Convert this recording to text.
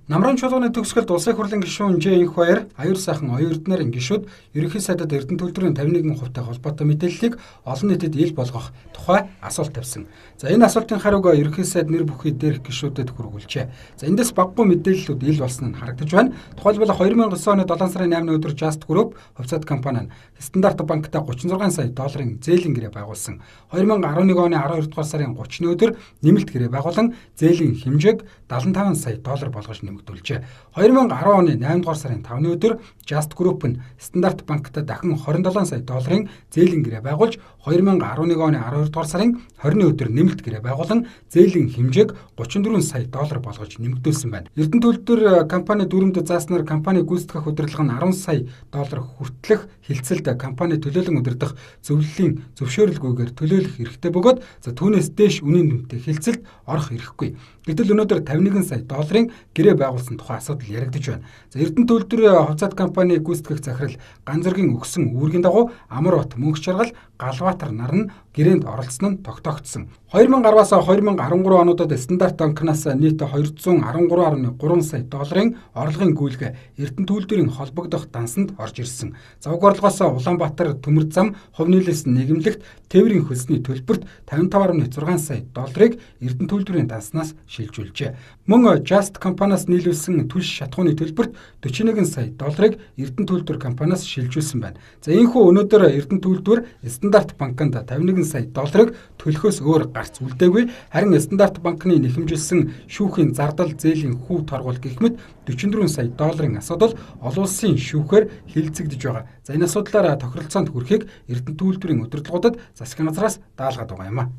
Намрын чуулганы төгсгөлд Улсын хурлын гишүүн Ж Энхбаяр, Аюур сайхан оюун эрдэнэрийн гишүүд ерөнхий сайдад Эрдэнэ төлдрийн 51 хувьтай холбоотой мэдээллийг олон нийтэд ил болгох тухай асуулт тавьсан. За, энэ асуултын хариуг ерөнхий сайд нэр бүхий дээрх гишүүдэд хүргүүлжээ. За, эндээс багагүй мэдээллүүд ил болсон нь харагдаж байна. Тухайлбал, 2009 оны 7 сарын 8-ны өдөр Just Group хувьцаат компани нь Стандарт банктай 36 сая долларын зээлийн гэрээ байгуулсан. 2011 оны 12 дугаар сарын 30-ны өдөр нэмэлт гэрээ байгуулан зээлийн хэмжээг 75 сая доллар болгож нэмэгдүүлжээ. 2010 оны 8 дугаар сарын 5-ны өдөр Just Group нь Стандарт банктай дахин 27 сая долларын зээлийн гэрээ байгуулж, 2011 оны 12 дугаар сарын 20-ны өдөр нэмэлт гэрээ байгуулан зээлийн хэмжээг 34 сая доллар болгож нэмэгдүүлсэн байна. Эрдэнэ төлдөр компани дүрмэд зааснаар компани гүйцэтгэх удирдлага нь 10 сая доллар хүртэлх хилцэлд компани төлөөлөн удирдах зөвлөлийн зөвшөөрөлгүйгээр төлөөлөх эрхтэй бөгөөд, за, түүнээс дээш үнийн дүнтэй хилцэлд орох эрхгүй. Гэтэл өнөөдөр 51 сая долларын гэрээ байгуулсан тухай асуудал яригдаж байна. За, Эрдэнэ төлдөр хувьцаат компани гүйцэтгэх захирал Ганзөргийн өгсөн үүргийн дагуу Амар Бат, Мөнх Жаргал, Галбаатар нар нь гэрээнд оролцсон нь тогтоогдсон. 2010-аас 2013 онуудад Стандарт банкнаас нийт 213.3 сая долларын орлогын гүйлгээ Эрдэнэ төлдрийн холбогдох дансанд орж ирсэн. За, уг орлогоос Улаанбаатар төмөр зам хувь нийлүүлсэн нийгэмлэгт тээврийн хөлсний төлбөрт 55.6 сая долларыг Эрдэнэ төлдрийн данснаас шилжүүлжээ. Мөн Just компаниас нийлүүлсэн түлш шатахууны төлбөрт 41 сая долларыг Эрдэнэ төлбөр компаниас шилжүүлсэн байна. За, ийнхүү өнөөдөр Эрдэнэ төлбөр Стандарт банкнд 51 сая долларыг төлөхөөс өөр гарц үлдээгүй. Харин Стандарт банкны нэхэмжилсэн шүүхийн зардал, зээлийн хүү торгуул гэх мэт 44 сая долларын асуудал олон улсын шүүхээр хилцэгдэж байгаа. За, энэ асуудлаар тохиролцоонд хүрэхийг Эрдэнэ төлбөрийн удирдлагуудад засгийн газраас даалгаад байгаа юм а.